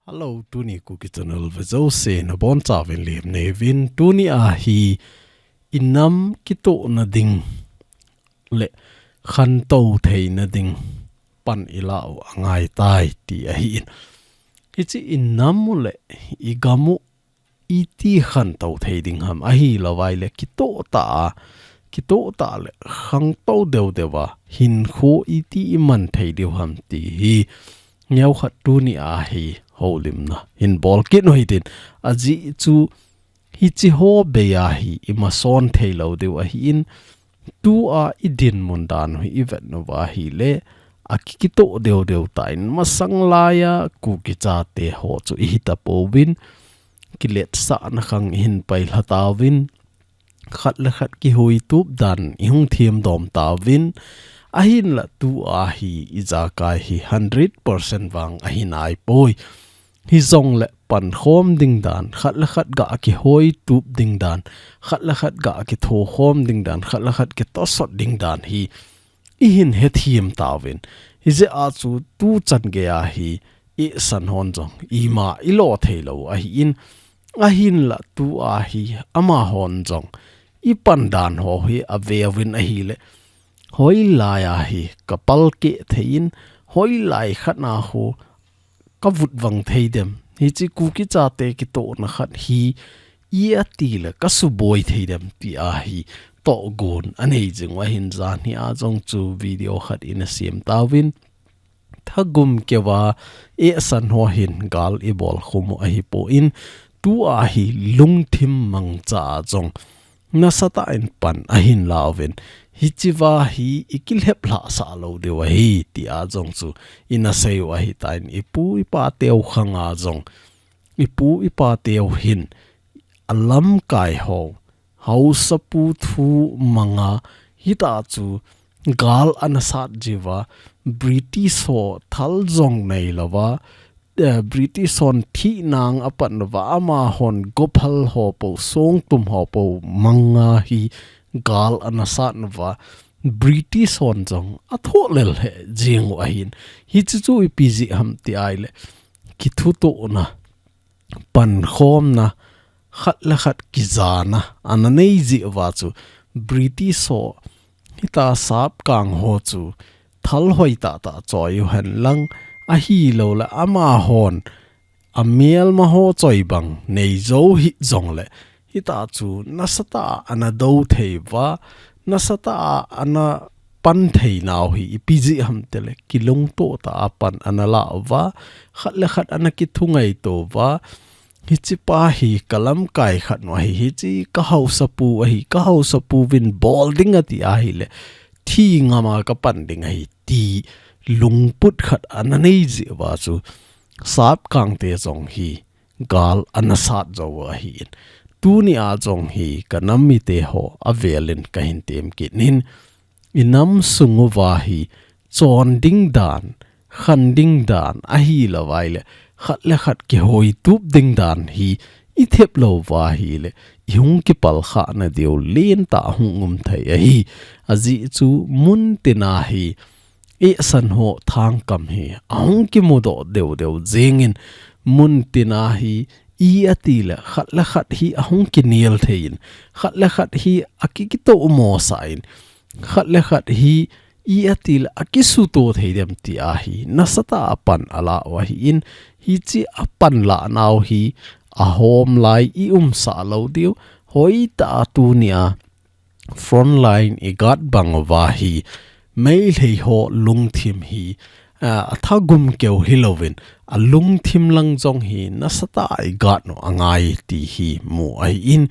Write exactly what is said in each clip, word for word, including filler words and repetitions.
Hello, tuni Kuki Channel ve jouse nabonchauvin lemna neiyuvin, tuni a hi inam kitohna ding le khantou theina ding pan ilah u angaitai ti ahin. Hiche inam u le igam u iti khantou thei ding ham ahilouva ahile kitoh tah a, kitoh tah le khangtou deu deu a hinkho iti iman thei diu ham ti hi neokhat tuni a hi houlimna hin bol kit u hitin, ajeh chu hiche ho bei a hi imason thei lou diu ahin, tua idinmun dan u hi ivet uva ahile, akikitoh deu deu tah in masang laiya Kuki chate ho chu ihi tapouvin, kiletsahna khang ihin pailha tauvin, khat le khat kihuitup dan ihung themdom tauvin, ahinla tua hi ijakai hi hundred percent vang ahi naipoi. Hijongle pankhom ding dan, khat le khat ga kihuitup ding dan, khat le khat ga kithokhom ding dan, khat le khat kitosot ding dan hi ihin hethem tauvin. Hijeh a chu tuchan geiya hi isan hon jong ima ilo thei lou ahin, ahinla tua hi amahon jong ipan dan ho hi aveuvin ahile, hoilaiya hi kapalkeh thei in, hoilai khat na ho kavut vang thei dem, hiche Kuki chate kitohna khat hi iti le kasuboi thei dem ti a hi tohgon anei jing u ahin, janhi a jong chu video khat ina sem tauvin, thagum keuva isan ho hin gal ibol khum u ahipon, tua hi lungthim mangcha a jong nasatah in pan ahin lauvin, hichea hi ikilhep lhah sah lou diu ahi tia jong chu ina sei u ahitan, ipu ipa teu khanga jong, ipu ipa teu hin alamkai ho, haosapu thu manga, hitia chu gal ana sat jiuva, British ho thal jong neilouva, eh, British hon thina a apan uva, amahon gophal ho po, songtum ho po manga hi gal ana sat uva, British hon jong athoh lel he jing u ahin. Hiche chu ipi jeh ham ti ahile, kithutohna, pankhomna, khat le khat kijana ana nei jeh uva chu British ho hitia sapkang ho chu thal hoi tahtah choi u henlang, ahilouleh amahon amelma ho choi bang nei jou hih jongleh, hitia chu nasatah a ana dou thei uva, nasatah a ana pan thei nau hi ipi jeh ham tileh, kilungtoh tah a pan ana la uva, khat le khat ana kithungaito uva, hiche pa hi ka lamkai khat u ahi, hiche ka haosapu ahi, ka haosapu vin bol ding ati ahileh, thi ngam a ka pan ding ahi, ti lungput khat ana nei jeh uva chu, sapkangte jong hi gal ana sat jou u ahin. Tuni a jong hi ka nam mite ho avel in ka hin tem kit in, i nam sung uva hi chon ding dan, khan ding dan, ahilouleh khat le khat kihoi tup ding dan hi i thep lou uva ahileh, i hung kipal khah na diu lentah hung um thei ahi. Ajeh chu mun tin a hi, i san ho thangkam hi ahung kimudoh deu deu jeng in, mun tin a hi i ati leh khat le khat hi ahung kinel thei in, khat le khat hi akikitoh mosah in, khat le khat hi i ati leh akisutoh thei dem ti a hi nasatah a pan ala u ahin, hiche a pan la nau hi ahom lai i umsah lou diu, hoitah a tuni a frontline i guard bang uva hi, Meitei ho lungthim hi, a, athagum keu hilouvin, alungthim lang jong hi nasatah a i guard u angai ti hi mu ahin,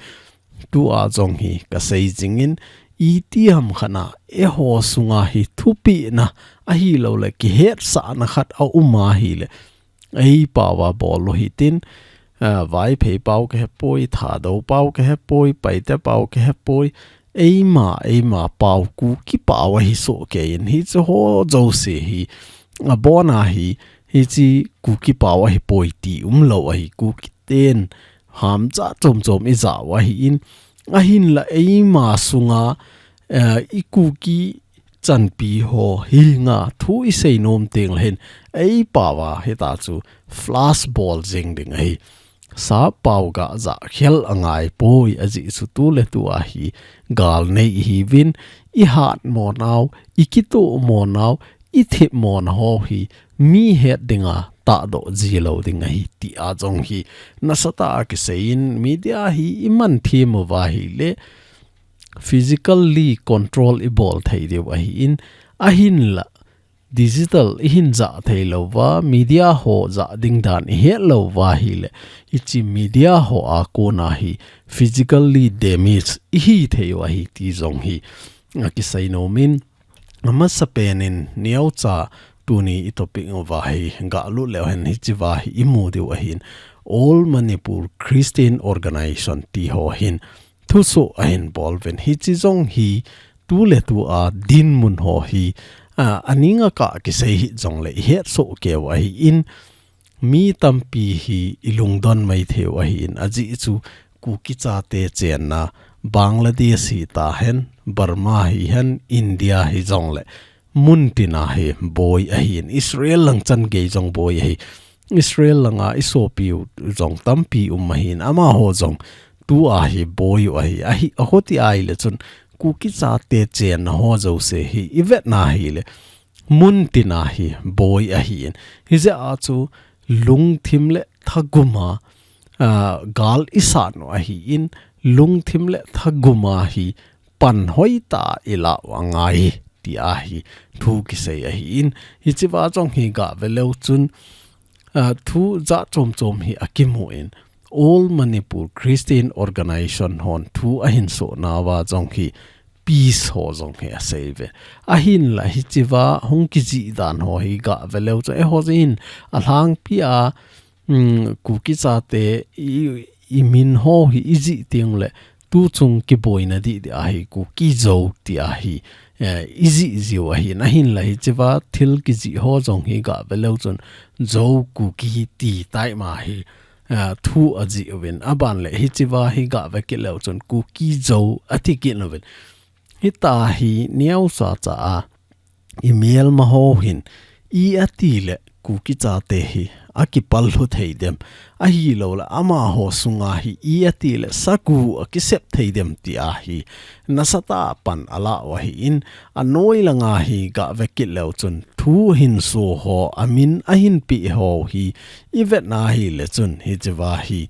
tua jong hi ka sei jing in, itiham khat a eiho sunga hi thupeh na ahilouleh kihetsahna khat a um ahileh, ei pau a bol u hitin, a, Vaiphei pau ka hepoi, Thadou pau ka hepoi, Paite pau ka hepoi, eima, eima pau, Kuki pau ahi soh kei in, hiche ho jouse hi, abon a hi, hiche Kuki pau ahipoi ti umlou ahi, Kuki ten, hamcha chom chom i ja u ahin, ahinla eima sunga, eh, i Kuki chanpi ho henga thu i seinom teng le hin, ei pao a hita chu flash bol jing ding ahi. Sappao ga ja khel angai poi, ajeh chu tuletu a hi gal nei ihiuvin, i hatmo nau, i kitomo nau, i themmo nau ho hi mi het dinga tahdoh ji lou ding ahi tia jong hi nasatah a kiseiyin, media hi i man them uva ahile physically control i bol thei diu ahin, ahinla digital i hin jah thei louva, media ho jah ding dan i het louva ahile, hiche media ho a kona hi physically damage i hi thei u ahi ti jong hi akiseinom in, amasapen in neocha tuni i topic uva hi galut leu hen hichea hi i mu diu ahin, All Manipur Christian Organization ti ho hin thusoh ahin bol uvin, hiche jong hi tuletu a dinmun ho hi, a, aning a ka kisei hih jongle i hetsoh keu ahin, mi tampi hi i lungdon mai thei u ahin, ajeh chu Kuki chate chenna Bangladesh hita hen, Burma hihen, India hijongle muntina hi boi ahin, Israel lang chan gei jong boi ahi. Israel langa i sopiu jong tampi um ahin, amaho jong tua hi boi u ahi, ahi, ahiti ahile chun Kuki chate chenna ho jouse hi i vetna ahile muntina hi boi ahin. Hijeh a chu lungthim le thagum a, a, gal i sat u ahin, lungthim le thagum a hi pan hoitah i la u angai tia hi thu kisei ahin. Hichea jong hi gah ve leu chun, a, thu jat chom chom hi akimu in, All Manipur Christian Organization hon thu ahin soh nauva jong hi peace ho jong hi asei uve. Ahinla hichea hung kijih dan ho hi gah ve leu chun, eiho jeh hin alhangpi a, um, Kuki chate i, i min ho hi i jih teng le tuchung kiboina dihdih a hi Kuki Zo tia hi, eh, i jih jiu ahin, ahinla hichea thil kijih ho jong hi gah ve leu chun Zo Kuki ti tai ma hi, eh, thu ajih uvin, aban le hichea hi gah ve kit leu chun Kuki Zo ati kit uvin. Hita hi neocha cha a i melma ho hin i ati le Kuki chate hi akipal lhu thei dem, ahilou le amaho sunga hi i ati le sagu akisep thei dem tia hi nasatah a pan ala u ahin, anoi langa hi gah ve kit leu chun thu hin so ho, amin ahin pe ho hi i vetna ahile chun hichea hi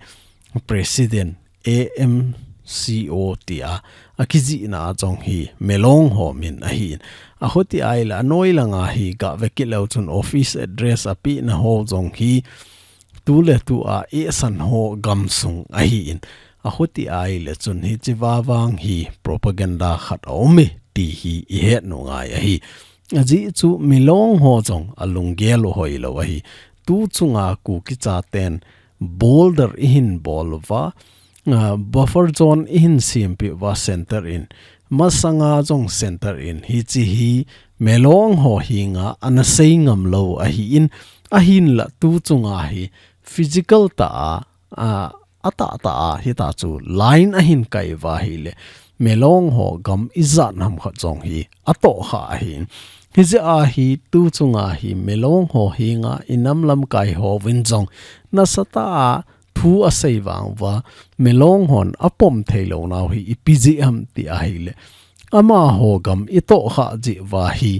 President A M C O tia akijihna a jong hi Melong ho min ahin. Ahiti ahile anoi langa hi gah ve kit leu chun office address apehna ho jong hi tuletu a eisan ho gamsung ahin. Ahiti ahile chun hichea vang hi propaganda khat aume ti hi i het u ngai ahi. Ajeh chu Melong ho jong alunggel u hoilou ahi. Tuchunga Kuki chaten border i hin bol uva, a, buffer zone i hin sempeh uva center in, masanga jong center in, hiche hi Melong ho henga ana sei ngam lou ahin, ahinla tuchunga hi physical tah a, a, atahtah a hita chu line ahin kai uva ahile, Melong ho gam ijat ham khat jong hi atoh kha ahin. Hijeh a hi tuchunga hi Melong ho henga i nam lamkai hovin jong nasatah a thu asei vang uva, Melong hon apom thei lou nau hi ipi jeh ham ti ahile, amaho gam i toh kha jeh uva hi,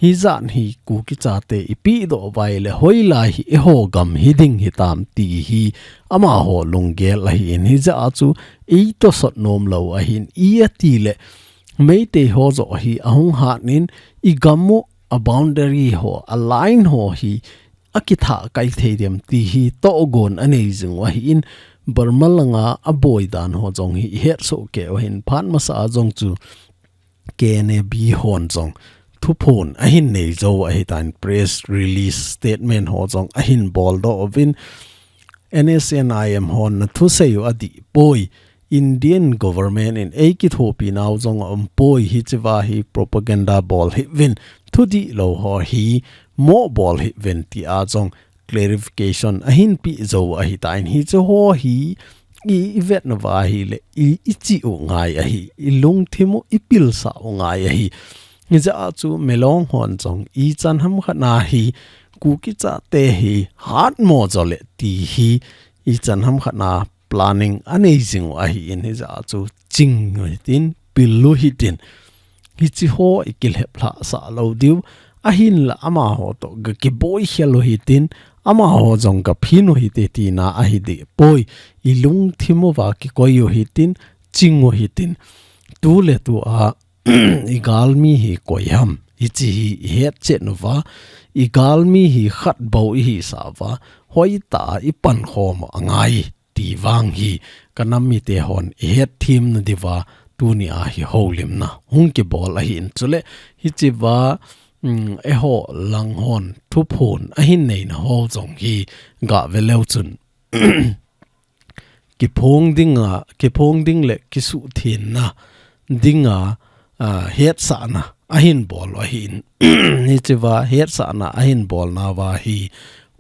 hijat hi Kuki chate i pehdoh uva ahile hoilai hi eiho gam hiding hitam ti hi amaho lunggel ahin, hijeh a chu i tosot nom lou ahin, i ati le Meitei ho joh hi ahung hat in i gam u a boundary ho, a line ho hi akithah kai thei dem ti hi tohgon anei jing u ahin, Burma langa aboi dan ho jong hi i hetsoh kei u ahin, phat masa a jong chu K N A B hon jong thuphon ahin nei jou ahitan, press release statement ho jong ahin boldoh uvin, N S C N I M hon na thusei u adih poi, Indian government in eikithopi nau jong aum poi, hichea hi propaganda bol hih uvin, thudih lou ho hi mo bol hih uvin tia jong clarification ahin pe jou ahitan, hiche ho hi i, i vet nauva ahile i, i chih u ngai ahi, i lungthim u i pilsah u ngai ahi. Hijeh a chu Milong hon jong ichan ham khat na hi Kuki chate hi hatmo jo le ti hi ichan ham khat na planning anei jing u ahin, hijeh a chu ching u hitin, pil u hitin, hichi ho i kilhep lhah sah lou diu, ahinla amaho toh ga kiboi khel u hitin, amaho jong ga phin u hite tina ahi deh poi, i lungthim uva kikoi u hitin, ching u hitin, tu le tu a, i galmi hi koi ham, hichi hi i hetchet uva, i galmi hi khat bou i hisah uva, hoitah a i pankhom u angai, ti vang hi, ka nam mite hon i hetthem na diuva, tuni a hi houlimna hung kibol ahin, chule, hichi va, um, eiho lang hon thuphon ahin neina ho jong hi ga ve leu chun, kiphong dinga, kiphong ding le kisuhthenna dinga, a, hetsahna ahin bol u ahin. Hichi va hetsahna ahin bolna uva hi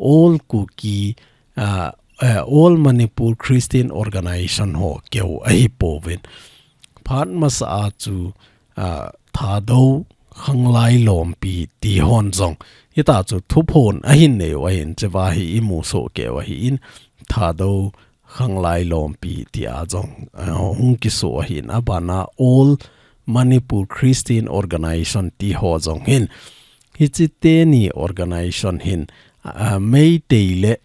All Kuki, a, a, All Manipur Christian Organization ho keu ahi pouvin. Phat masa a chu, a, Thadou Khanglai Lompi ti hon jong, hita chu thuphon ahin nei u ahin, hichi va hi i musoh keu ahin, Thadou Khanglai Lompi ti a jong, a, hung kiso ahin, abana All Manipur Christian Organization ti ho jong hin, hichi teni organization hin, a, Meitei le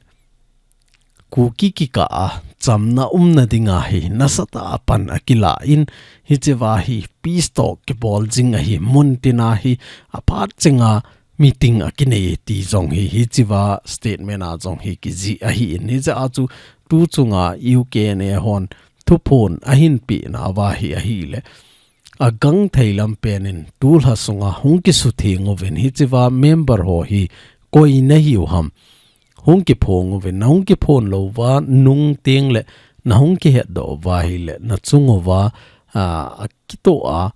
Kuki kikah a chamna umna dinga hi nasatah a pan akilah in, hichi va hi peace talk kibol jing ahi, mun tina hi aphat chenga meeting akinei ti jong hi, hichi va statement a jong hi kijih ahin, hijeh a chu tu chunga U K N A hon thuphon ahin pehna uva hi ahile, agangthei lampen in tulha sunga hung kisutheng uvin, hichi va member ho hi koi nahiu ham, hung kiphong uvin, na hung kiphon lou uva nung teng le na hung kihetdoh uva ahile, na chung uva, a, akitoh a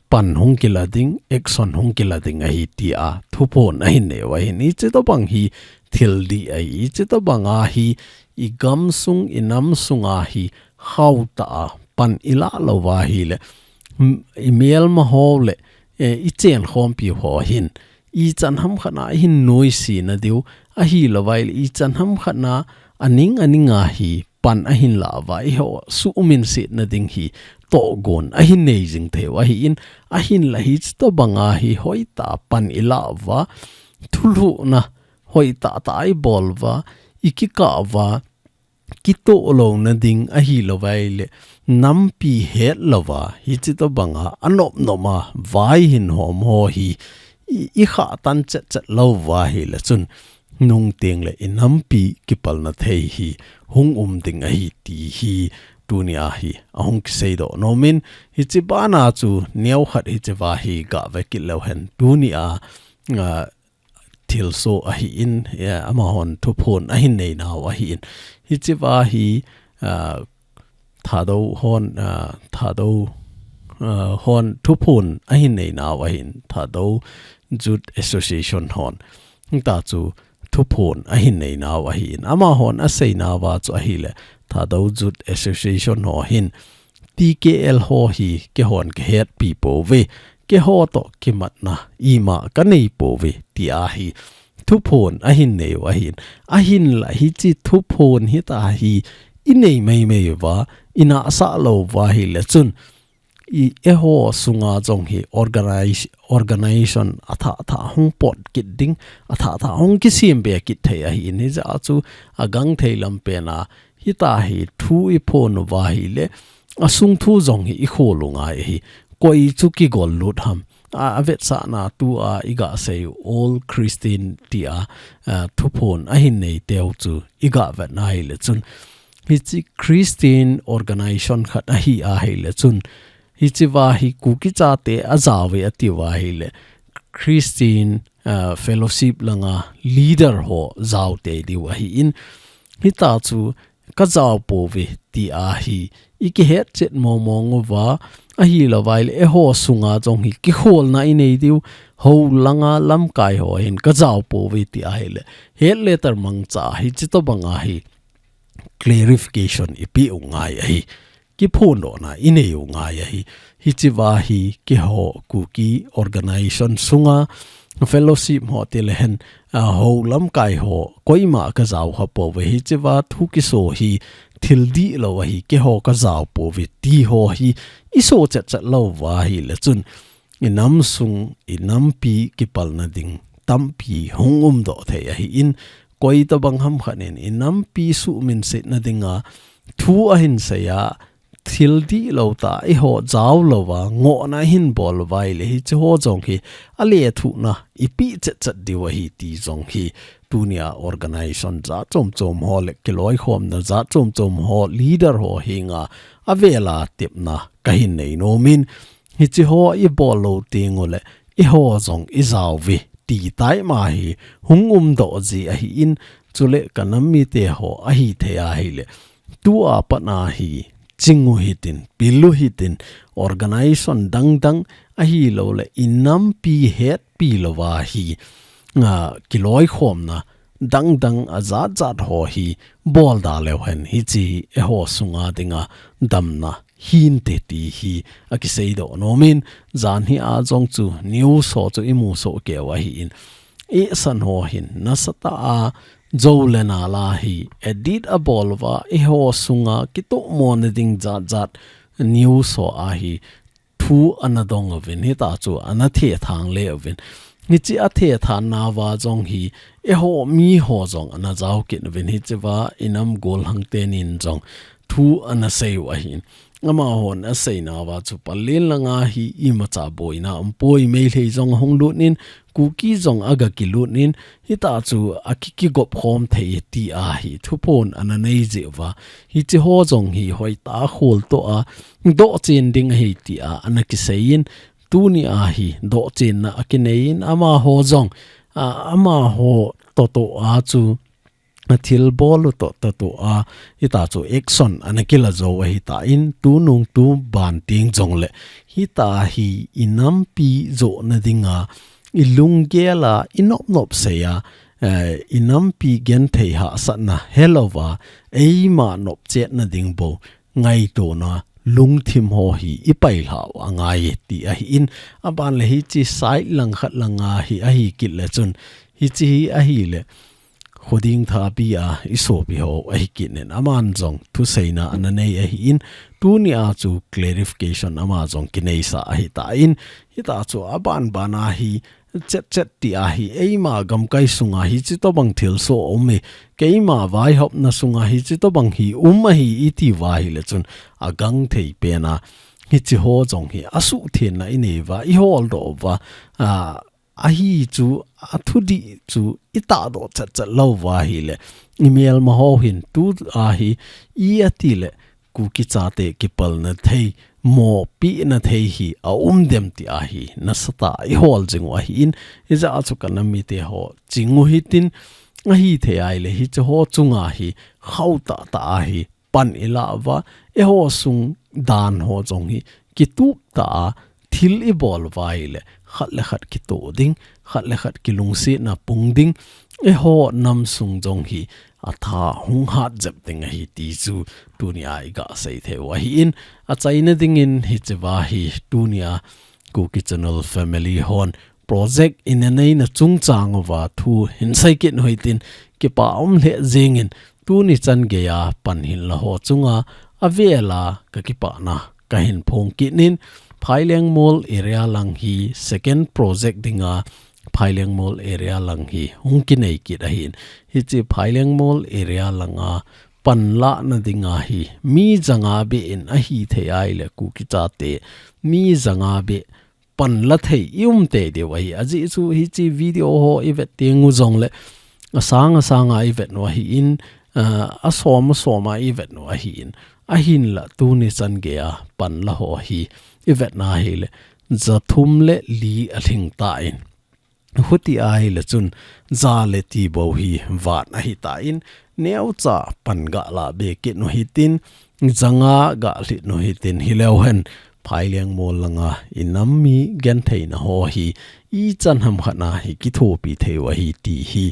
pan hung kila ding, action hung kila ding ahi ti a thuphon ahin nei u ahin, hichi tobang hi thil dih ahi, hichi tobang a hi i gamsung, i namsung a hi khautah a pan i lah lou uva ahile, m-, i melma ho le, e, i chenkhompi ho hin, ichan ham khat na ahin nuisat na diu, ahilou vai le, ichan ham khat na aning aning a hi pan ahin lah uva, eiho suhminsetna ding hi tohgon ahin nei jing thei u ahin, ahinla hichi tobang a hi hoitah a pan i lah uva, thulhuhna hoitah tah a i bol uva, i kikah uva, kitoh louna ding ahilou vai le, nampi het louva, hichi tobang a, anop nop a, vai hin hom ho hi, i, i khah tan chet chet lou uva ahile chun, nung teng le i nampi kipalna thei hi, hung um ding ahi ti hi, tuni a hi, ahung kiseidoh nom in, hichi bana chu neo khat hichi va hi ga ve kit leu hen, tuni a, a, thilsoh ahin, ya, amahon thuphon ahin nei nau ahin. Hichi va hi, ah, Thadou hon, ah, Thadou, ah, hon thuphon ahin nei nau ahin. Thadou Youth Association hon. Hita chu thuphon ahin nei nau ahin. Amahon asei nauva chu ahile Thadou Youth Association ho hin T K L ho hi keihon kahetpi pouve, keiho toh kimatna ima kanei pouve, ti ahi. Thuphon ahin nei u ahin. Ahinla hichi thuphon hita hi inei meimei uva, inahsah lou uva ahile chun, i eiho sunga jong hi organize, organization athah thah hung pot kit ding, athah thah hung kisem be kit thei ahin, hijeh a chu agangthei lampen a, hita hi thu iphon uva ahile, asung thu jong hi ikhol u ngai ahi. Koi chu kigol lut ham. A, avetsahna tua iga sei u All Christian tia, a, thuphon ahin nei teu chu iga vet na ahile chun, hichi Christian organization khat ahi ahile chun, hichi va hi Kuki chate ajao uve ati uva ahile, Christian, a, fellowship langa leader ho jao tei diu ahin, hita chu kajao pouve ti ahi, ikihet chet mong mong uva, ahilou vai le eiho sunga jong hi kikholna inei diu, hou langa lamkai ho hin kajao pouve ti ahile, het letter mangcha hichi tobang ahi, clarification ipi u ngai ahi. kiphondohna inei u ngai ahi. Hichea hi keiho Kuki organization sunga fellowship ho tilehen, a, ho lamkai ho koima kajao khapouve. Hichea thu kiso hi thil dihlou ahi, keiho kajao pouve ti ho hi iso chetchet louva ahileh chun, inam sung, inampi kipalna ding tampi hung umdoh thei ahin, koitabang hamkhat in inampi suhminsetna dinga thu ahin seiya, thil dihlou tah eiho jaolouva, ngohna ahin bol uva ahileh hicheho jong hi alethuhna ipeh chetchet diu ahi ti jong hi tunia organization jat chomchom ho le kiloikhomna jat chomchom ho leader ho henga avela tepna kahin nei nomin, hicheho ibol lou teng uleh eiho jong ijaouve ti taima hi hung umdoh ji ahin, chuleh kanam mite ho ahithei ahileh tua pat a hi ching u hitin, pil u hitin, organization dangdang ahilouleh inampi hetpi louva hi, a, kiloikhomna dangdang ajat jat ho hi bolda leuhen hiche eiho sunga dinga damna hinte ti hi akiseidoh nomin, janhi a jong chu news ho chu imu soh keiyu ahin, eisan ho hin nasatah a jou le nal a hi edit abol uva eiho sunga kitohmona ding jat jat news ho a hi thu ana dong uvin, hitia chu ana thethang le uvin. Hiche athethannauva jong hi eiho miho jong ana jao kit uvin, hichea inam golhang tenin jong thu ana seiyu ahin. Amahon aseinauva chu pallel langa hi imacha boina umpoi, Meitei jong ahung lut in, Kuki jong aga kilut in, hitia chu akikigop khom thei tia hi thuphon ana nei jeh uva, hicheho jong hi hoitah a kholtoh a dohchen ding ahi tia ana kiseiyin, tunia hi dohchenna akineiyin, amaho jong, a, amaho toh toh a chu, athilbol u toh toh toh a, hitia chu action ana kila jou ahitan, tunung tuban teng jongleh hitia hi inampi johna dinga ilunggel a, inop nop seiya, eh, inampi genthei hahsatna helouva, eima nopchetna ding bou ngaitona lungthim ho hi ipailhah u angai ti ahin, aban le hiche side langkhat langa hi ahi kit le chun, hiche hi ahileh Khoding Thapi a isopi ho ahi kit in, aman jong thuseina ana nei ahin, tunia chu clarification ama jong kineisa ahitan, hitia chu aban ban a hi chet chet tia hi eima gamkai sunga hiche tobang thilsoh aume, keima vaihopna sunga hiche tobang hi um ahi itiuva ahileh chun agangthei pena hicheho jong hi asuhthenna ineiuva, iholdoh uva, a, ahi chu, athudih chu itahdoh chet chet louva ahileh, imelmaho hin tua hi i atileh Kuki chate kipalna thei, mopina thei hi aum dem tia hi nasatah a ihol jing u ahin, hijeh a chu kanam mite ho ching u hitin, ahithei ahileh hicheho chunga hi khauh tahtah a hi pan ilah uva, eiho sung dan ho jong hi kitup tah a thil ibol uva ahileh khat le khat kitoh ding, khat le khat kilungsetna pung ding, eiho nam sung jong hi atha hung hat jep ding ahi ti chu tunia iga sei thei u ahin, achaina dingin hichea hi tunia Kuki Channel family hon project ina neina chungchang uva thu hin sei kit u hitin, kipa um lheh jengin, tuni chan geiya pan hinla ho chunga avela kakipana kahin phong kit in, Phaileng Mol area lang hi second project dinga Phaileng Mol area lang hi hung kinei kit ahin. Hiche Phaileng Mol area langa panlahna dinga hi mi janga beh in ahithei ahileh Kuki chate mi janga beh panla thei ium tei diu ahi. Ajeh chu hiche video ho ivet teng u jongleh asang asanga ivet u ahin, a, asom asoma ivet u ahin, ahinla tuni chan geiya panla ho hi ivetna ahileh jathum le li alhing tan, huti ahileh chun ja le ti bou hi vat ahitan, neocha pan galah be kit u hitin, janga galhit u hitin, hileu hen Phaileng Mol langa inam mi gentheina ho hi ichan hamkhat a hi kithopi thei u ahi ti hi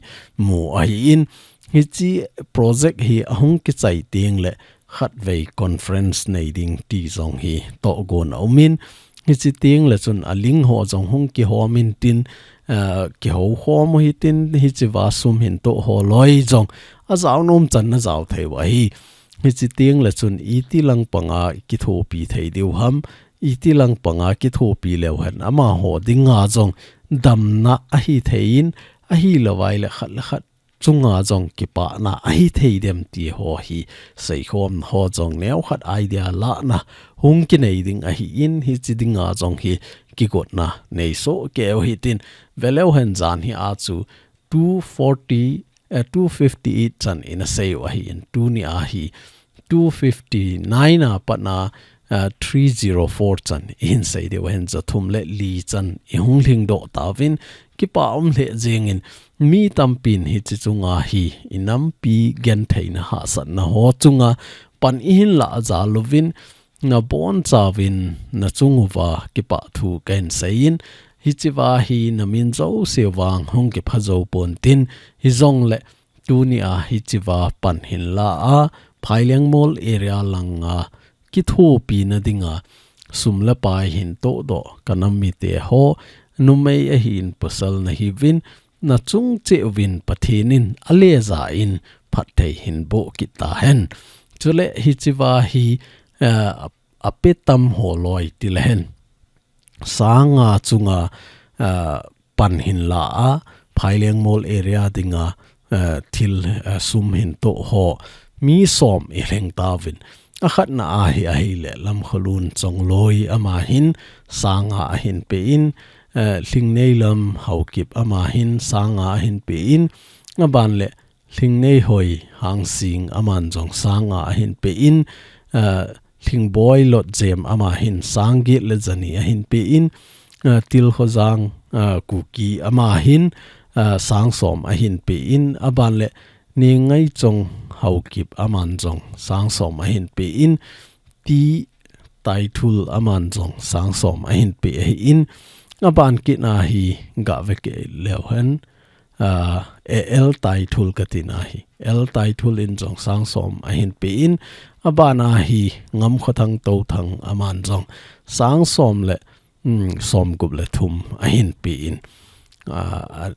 mu ahin, hiche project hi ahung kichai tengleh khatvei conference nei ding ti jong hi tohgon aumin, hichi teng le chun a link ho jong hung kihom intin, eh, kihou khom u hitin, hichi va sum hin toh ho loi jong a jao nom chan na jao thei u ahi. Hichi teng le chun iti lang panga kithopi thei diu ham, iti lang panga kithopi leu hen amaho dinga jong damna ahi thei in, ahi lo vai le khat le khat chunga jong kipana ahi thei dem ti ho hi seikhom ho jong neo khat idea lana hung kinei ding ahi in, hichi dinga jong hi kigotna nei soh keu hitin, veleu hen jan hi a chu two forty, eh, two fifty-eight chan in a sei u ahi in, tuni a hi two fifty-nine a patna, eh, three zero four chan in sei diu ahin, ja thum le li chan i hung lhing doh tauvin, kipa um lheh jengin, mi tampin hichi chunga hi i nampi gentheina hahsatna ho chunga pan i hin lah jal uvin, na bonchauvin na chung uva kipa thu ka hin sei in, hichi va hi na min jouse vang hung kipha jou pon tin, hijong le tuni a hichi va pan hin la a, Phaileng Mall area langa kithopina dinga sum le pai hin toh doh ka nam mite ho, numei ahi in pasal na hiuvin, na chung cheh uvin Pathen in a leja in phatthei hin boh kit ta hen. Chule hichi va hi, eh, a pe tam ho loi ti le hen. Sanga chunga, eh, pan hin la a, Phaileng Mall area dinga, eh, thil, eh, sum hin toh ho mi som i lheng tauvin. A khatna a hi ahi le Lamkholun Chongloi ama hin sanga ahin pe in, eh, Lhingneilam Haokip ama hin sanga ahin pe in, a ban le Lhingneihoi Hangsing aman jong sanga ahin pe in, eh, Lhingboi Lotjem ama hin sang get le jani ahin pe in, eh, Tilkhojang, eh, Kuki ama hin, eh, sang som ahin pe in, a ban le Nengaichong Haokip aman jong sang som ahin pe in, T Taithul aman jong sang som ahin pe ahi in, a ban kit na hi ga ve kit leu hen, ah, A L Taithul ka ti na hi. L Taithul in jong sang som ahin pe in, a ban a hi Ngamkhothang Touthang aman jong sang som le, mm, som gup le thum ahin pe in. Ah, a,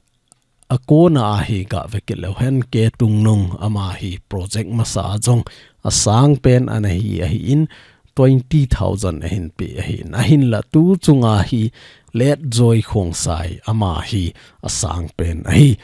a kona a hi ga ve kit leu hen K Tungnung ama hi project masa a jong a sang pen ana hi ahi in, twenty thousand ahin pe ahi in. Ahin la tu chunga hi Letjoi Khongsai ama hi a sang pen ahi.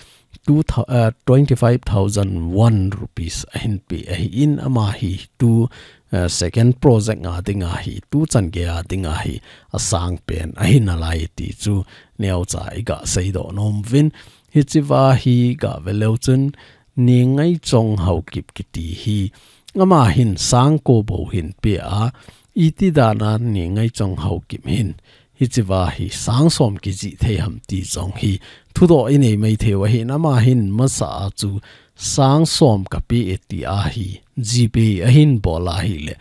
Two thou-, uh, twenty-five thousand one rupees ahin pe ahi in, ama hi tu, uh, second project a dinga hi, tu chan gei a dinga hi a sang pen ahi nalai ti chu neocha i ga seidoh nom uvin. Hichi va hi ga ve leu chun Nengaichong Haokip kiti hi ama hin sang ko bou hin pe a, iti dan a Nengaichong Haokip hin hichi va hi sang som kijih thei ham ti jong hi thudoh i nei mai thei u ahi in, ama hin masa a chu sang som ka pe e ti a hi GPay ahin bol ahi le,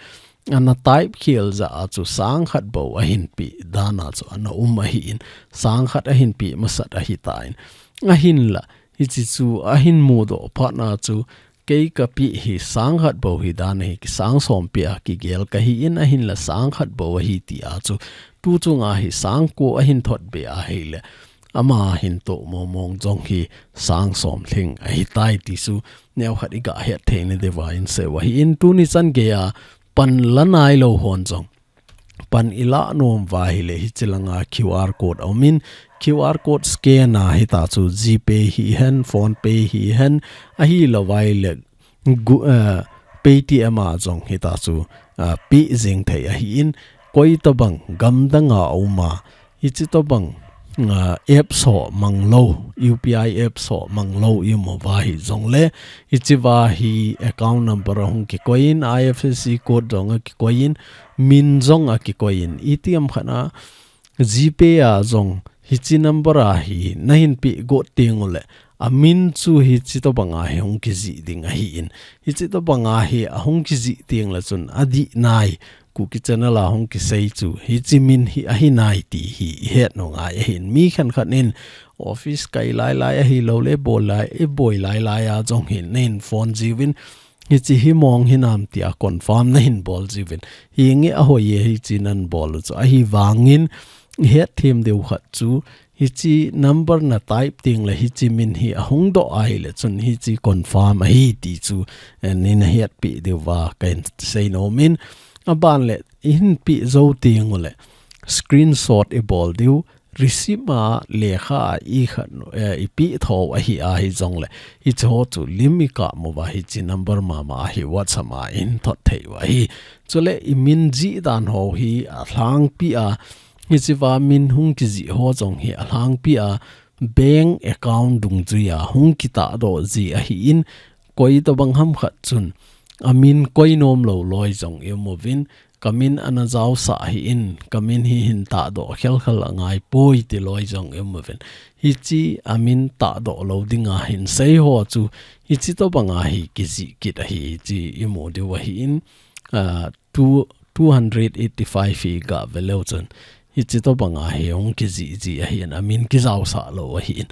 ana type khel jeh a chu sang khat bou ahin pe dan a chu ana um ahi in, sang khat ahin pe masat ahi ta in. Ahin la, hichi chu ahin mudoh phat na chu, kei ka pe hi sang khat bou hi dan hi, ki sang som pe a kigel ka hi in, ahin la sang khat bou ahi ti a chu, tu chunga hi sang ko ahin thot be ahi le, ama hin toh mong mong jong hi sang som lhing ahi tai ti chu, neo khat i ga het thei na diu va in sei u ahi in, tuni chan gei a pan la nai lou hon jong pan i la nom uva ahi le, hichi langa Q R code a um in, Q R code scan a hita chu GPay hi hen, PhonePe hi hen, ahi lo vai le gu-, eh, Paytm a jong hita chu, eh, pe jing thei ahi in, koi tabang gam dang a um a, hichi tabang, ah, apps ho mang lou, U P I apps ho mang lou i um uva hi jong le, hichi va hi account number a hung kikoi in, I F S C code jong a kikoi in, min jong a kikoi in, iti ham khat a, GPay a jong hichi number a hi na hin pe got teng u le, a min chu hichi tabang a hi hung kijih ding ahi in, hichi tabang a hi a hung kijih teng le chun a dih nai, Kuki channel a hung kisei chu, hichi min hi ahi nai ti hi i het u ngai ahi in. Mi khenkhat in office kai lai lai ahi lo le, bol lai, i boi lai lai a jong hin na hin phone jiu vin, hiche hi mong hinam tia confirm nahin bol jiuvin. Hinge ahoi e hiche nan bol u chu. Ahivangin, ihet them diu khat chu, hiche number na type teng le hiche min hi ahung doh ahile chun hiche confirm ahi ti chu, eh, nei nahet pi diuva kahin sei nom in. Aban le ihin pe jou teng ule screenshot ibol diu, receipt a lekha a ikhat, eh, ipe tho ahi ahi jongle, hiche ho chu lim ikap uva hiche number mama a hi WhatsApp a ihin thot thei u ahi. Chule imin jih dan ho hi alhangpi a, hichea min hung kijih ho jong hi alhangpi a, bank account dungjuia hung kitahdoh ji ahin, koi tobang ham khat chun amin koi nom lou loi jong i um uvin, kamin ana jaosah ahin, kamin hi hin tahdoh khelkhel angaipoi ti loi jong i um uvin. Hiche amin tahdoh lou dinga hin sei ho chu, hiche tobanga hi kijih kit ahi, hiche imu diu ahin, ah, two, two hundred eighty-five hi gave leu chun, hiche tobanga hi hung kijih jih ahin, amin kijaosah lou ahin.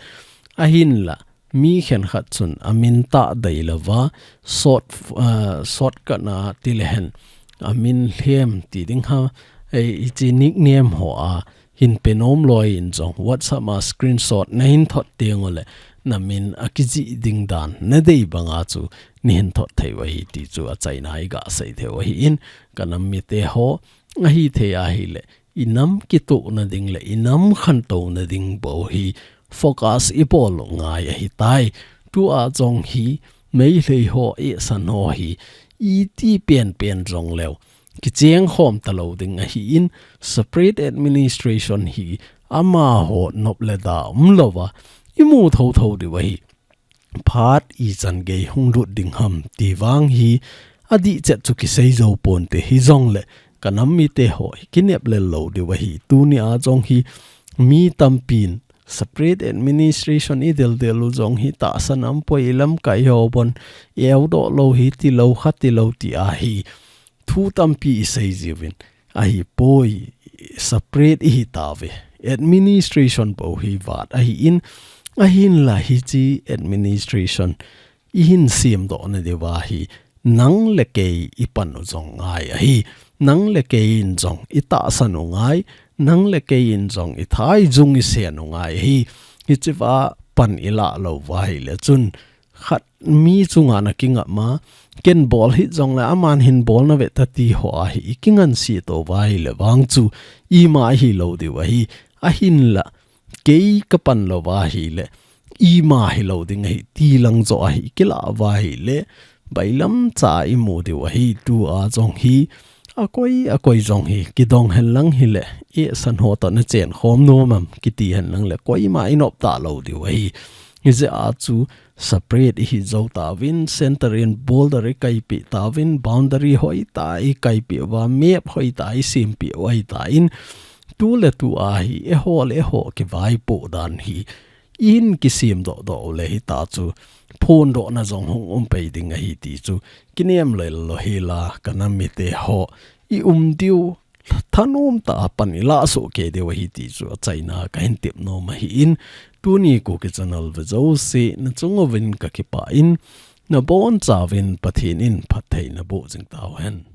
Ahinla, mi khenkhat chun amin tah dei louva, short, ah, shortcut na ti le hen, amin lhem ti ding ham, eh, hiche nickname ho a, hin pe nom loi in jong WhatsApp a screenshot nahin thot teng ule, namin akijih ding dan nadei banga chu neihin thot thei u ahi ti chu achaina iga sei thei u ahin, ka nam mite ho, ahithei ahile, inam kitohna ding le inam khantouna ding bou hi focus ibol u ngai ahitai. Tua jong hi Meitei ho, eisan ho hi iti penpen jongleu kicheng khom talou ding ahin, separate administration hi amaho nop le da umlouva imu thotho diu ahi. Phat ichan gei hung lut ding ham ti vang hi adih chet chu kisei jou ponte, hijongle ka nam mite ho hi kinep lel lou diu ahi. Tunia jong hi mi tampin separate administration idel del u jong hi tahsan aumpoi, ilamkai ho bon eudoh lou hi tilou kha tilou ti ahi. Thu tampi isei jiuvin, ahipoi, separate ihi tauve. Administration bou hi vat ahin, ahinla hiche administration ihin semdoh nadiuva hi nang le kei ipan u jong ngai ahi. Nang le kei in jong itahsan u ngai, nang le kei in jong ithaijung isen u ngai ahi. Hichea pan ilah louva ahile chun, khat mi chunga na kingap ma, ken bol hih jongle aman hin bol nave ta ti ho ahi ikinganse touva ahile vang chu ima hilou diu ahi. Ahinla, kei kapan louva ahile ima hilou ding ahi ti lang jo ahi ikilah uva ahile, bailam cha imu diu ahi. Tua jong hi akoi akoi jong hi kidong hen lang hile, eisan ho toh nachen khom nom am kiti hen lang le, koima inop talou diu ahi. Hijeh a chu separate ihi jou tauvin, center in border ikaipeh tauvin, boundary hoitah a ikaipeh uva, map hoitah a isempeh u ahitan, tu le tua hi eiho le eiho kivaipoh dan hi ihin kisemdoh doh ule hita chu phondohna jong hung um pei ding ahi ti chu kinem lel lou hela, ka nam mite ho, i um diu thanom tah a pan ilah soh kei diu ahi ti chu achaina kahin tep nom ahin, tuni Kuki channel ve jouse nachung uvin kakipah in, nabonchauvin Pathen in phatthei naboh jing tauhen.